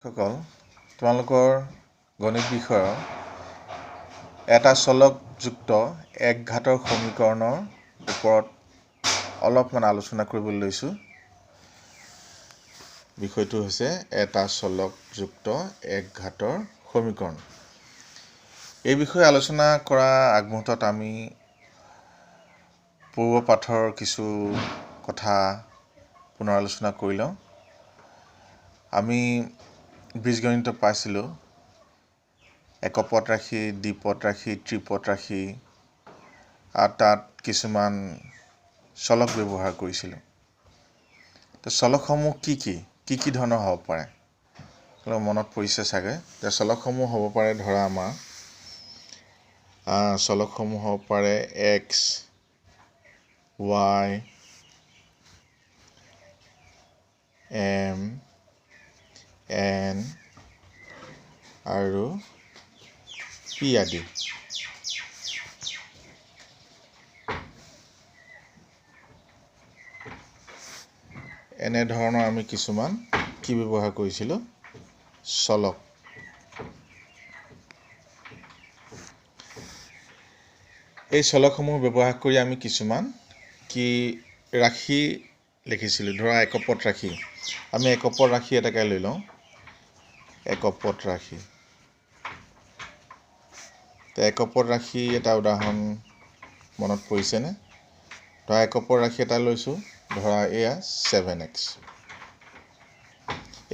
সকল তোমালোকৰ গণিত বিষয়ৰ এটা চলকযুক্ত এক ঘাতৰ সমীকৰণৰ ওপৰত অলপমান আলোচনা কৰিবলৈ লৈছোঁ। বিষয়টো হৈছে এটা চলকযুক্ত এক ঘাতৰ সমীকৰণ। এই বিষয়ে আলোচনা কৰা আগমুহূৰ্তত আমি পূৰ্ব পাঠৰ কিছু কথা পুনৰ আলোচনা কৰি লওঁ। আমি বীজগণিতত পাইছিলোঁ একপদ ৰাশি, দ্বিপদ ৰাশি, ত্ৰিপদ ৰাশি আৰু তাত কিছুমান চলক ব্যৱহাৰ কৰিছিলোঁ। তো চলকসমূহ কি কি কি কি ধৰণৰ হ'ব পাৰে অলপ মনত পৰিছে চাগে। যে চলকসমূহ হ'ব পাৰে, ধৰা আমাৰ চলকসমূহ হ'ব পাৰে এক্স, ৱাই, এম, এন আৰু পি আদি। এনেধৰণৰ আমি কিছুমান কি ব্যৱহাৰ কৰিছিলোঁ? চলক। এই চলকসমূহ ব্যৱহাৰ কৰি আমি কিছুমান কি ৰাশি লিখিছিলোঁ। ধৰা একপদ ৰাশি, আমি একপদ ৰাশি এটাকে লৈ লওঁ। একপদ ৰাশি, একপদ ৰাশি এটা উদাহৰণ মনত পৰিছেনে? ধৰা একপদ ৰাশি এটা লৈছোঁ, ধৰা এয়া 7x।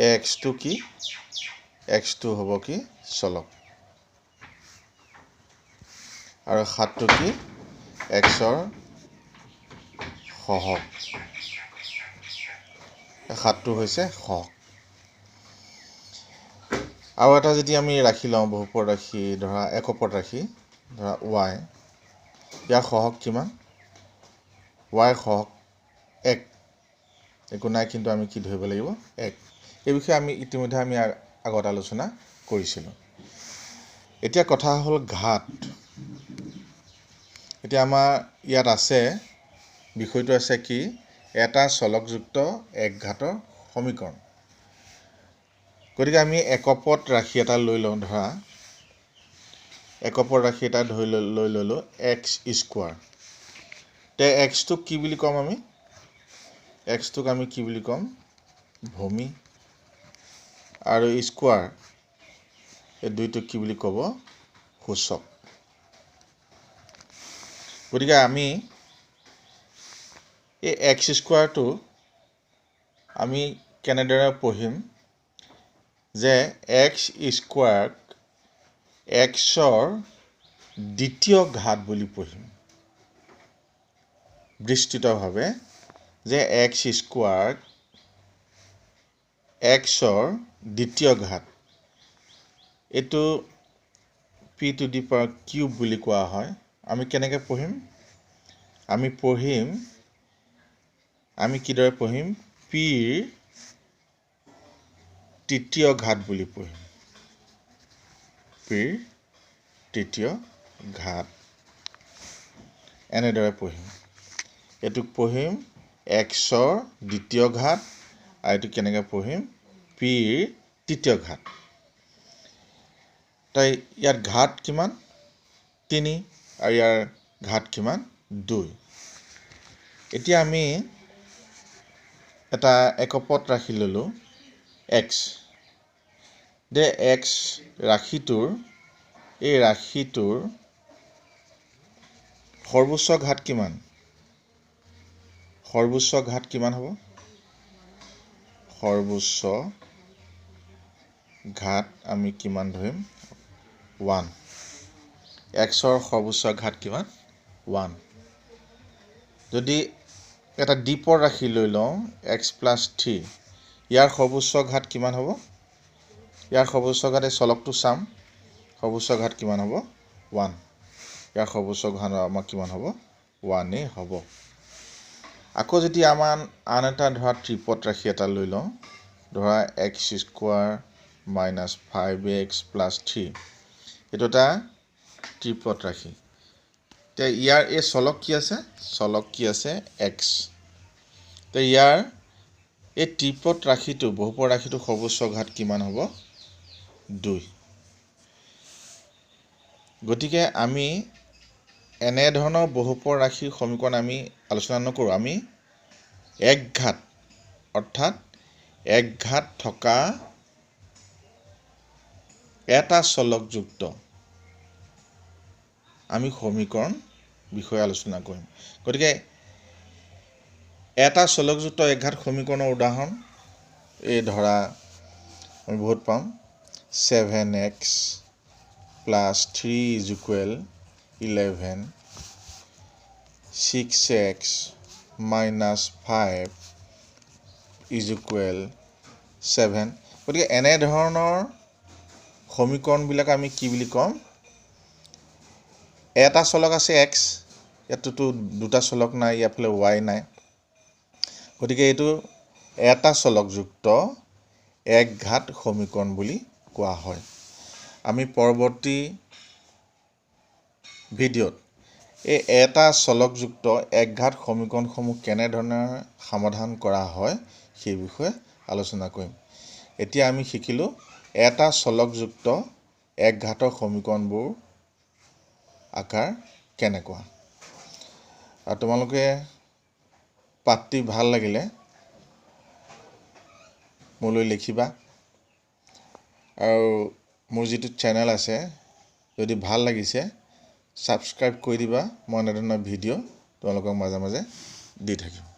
এই এক্সটো কি? এক্সটো হ'ব কি? চলক। আৰু 7টো কি? এক্সৰ সহগ। 7টো হৈছে সহগ। আৰু এটা যদি আমি ৰাশি লওঁ, বহুপদ ৰাশি, ধৰা একপদ ৰাশি, ধৰা ৱাই, ইয়াৰ সহগ কিমান? ৱাই সহগ 1, একো নাই, কিন্তু আমি কি ধৰিব লাগিব? 1। এই বিষয়ে আমি ইতিমধ্যে আমি আগত আলোচনা কৰিছিলোঁ। এতিয়া কথা হ'ল ঘাত। এতিয়া আমাৰ ইয়াত আছে বিষয়টো আছে কি? এটা চলকযুক্ত এক ঘাতৰ সমীকৰণ। গতিকে আমি একপদ ৰাশি এটা লৈ লওঁ। ধৰা একপদ ৰাশি এটা ধৰি লৈ ল'লোঁ এক্স স্কোৱাৰ। তে এক্সটোক কি বুলি ক'ম আমি? এক্সটোক আমি কি বুলি ক'ম? ভূমি। আৰু স্কোৱাৰ এই দুইটোক কি বুলি ক'ব? সূচক। গতিকে আমি এই এক্স স্কোৱাৰটো আমি কেনেদৰে পঢ়িম? যে এক্স স্কোৱাৰক এক্সৰ দ্বিতীয় ঘাত বুলি পঢ়িম বিস্তৃতভাৱে। যে এক্স স্কোৱাৰক এক্সৰ দ্বিতীয় ঘাত, এইটো P to the power cube বুলি কোৱা হয়। আমি কেনেকৈ পঢ়িম? আমি পঢ়িম, আমি কিদৰে পঢ়িম? পিৰ তৃতীয় ঘাত বুলি পঢ়িম। পিৰ তৃতীয় ঘাত এনেদৰে পঢ়িম। এইটোক পঢ়িম এক্সৰ দ্বিতীয় ঘাত, আৰু এইটো কেনেকৈ পঢ়িম? পিৰ তৃতীয় ঘাত। তাই ইয়াত ঘাত কিমান? 3, আৰু ইয়াৰ ঘাত কিমান? 2। এতিয়া আমি এটা একপদ ৰাশি ল'লোঁ এক্স। দে এক্স ৰাশিটোৰ, এই ৰাশিটোৰ সৰ্বোচ্চ ঘাত কিমান? সৰ্বোচ্চ ঘাত কিমান হ'ব? সৰ্বোচ্চ ঘাত আমি কিমান ধৰিম? 1। এক্সৰ সৰ্বোচ্চ ঘাত কিমান? 1। যদি এটা দ্বিপদ ৰাশি লৈ লওঁ এক্স প্লাছ 3, ইয়াৰ সৰ্বোচ্চ ঘাত কিমান হ'ব? ইয়াৰ সৰ্বোচ্চ ঘাত, এই চলকটো চাম, সৰ্বোচ্চ ঘাত কিমান হ'ব? 1। ইয়াৰ সৰ্বোচ্চ ঘাত আমাৰ কিমান হ'ব? 1 হ'ব। আকৌ যদি আমাৰ আন এটা ধৰা ত্ৰিপদ ৰাশি এটা লৈ লওঁ, ধৰা x square minus 5x plus 3, এইটো এটা ত্ৰিপদ ৰাশি। এতিয়া ইয়াৰ এই চলক কি আছে? চলক কি আছে? এক্স। এতিয়া ইয়াৰ এই ত্ৰিপদ ৰাশিটো, বহুপদ ৰাশিটো সৰ্বোচ্চ ঘাত কিমান হ'ব? 2। গতিকে আমি এনেধৰণৰ বহুপদ ৰাশিৰ সমীকৰণ আমি আলোচনা নকৰোঁ। আমি এক ঘাত, অৰ্থাৎ এক ঘাত থকা এটা চলকযুক্ত আমি সমীকৰণ বিষয়ে আলোচনা কৰিম। গতিকে এটা চলকযুক্ত একঘাত সমীকৰণৰ উদাহৰণ এই ধৰা আমি বহুত পাম, 7x plus 3 is equal 11, 6x minus 5 is equal 7। গতিকে এনেধৰণৰ সমীকৰণবিলাক আমি কি বুলি ক'ম? এটা চলক আছে এক্স, ইয়াততো দুটা চলক নাই, ইয়াৰ ফালে ৱাই নাই। গতিকে এইটো এটা চলকযুক্ত এক ঘাত সমীকৰণ বুলি কোৱা হয়। আমি পৰৱৰ্তী ভিডিঅ'ত এই এটা চলকযুক্ত এক ঘাত সমীকৰণসমূহ কেনেধৰণে সমাধান কৰা হয় সেই বিষয়ে আলোচনা কৰিম। এতিয়া আমি শিকিলোঁ এটা চলকযুক্ত এক ঘাতৰ সমীকৰণবোৰ আকাৰ কেনেকুৱা। আৰু তোমালোকে পাঠটি ভাল লাগিলে মোলৈ লিখিবা, আৰু মোৰ যিটো চেনেল আছে যদি ভাল লাগিছে ছাবস্ক্ৰাইব কৰি দিবা। মই এনেধৰণৰ ভিডিঅ' তোমালোকক মাজে মাজে দি থাকিম।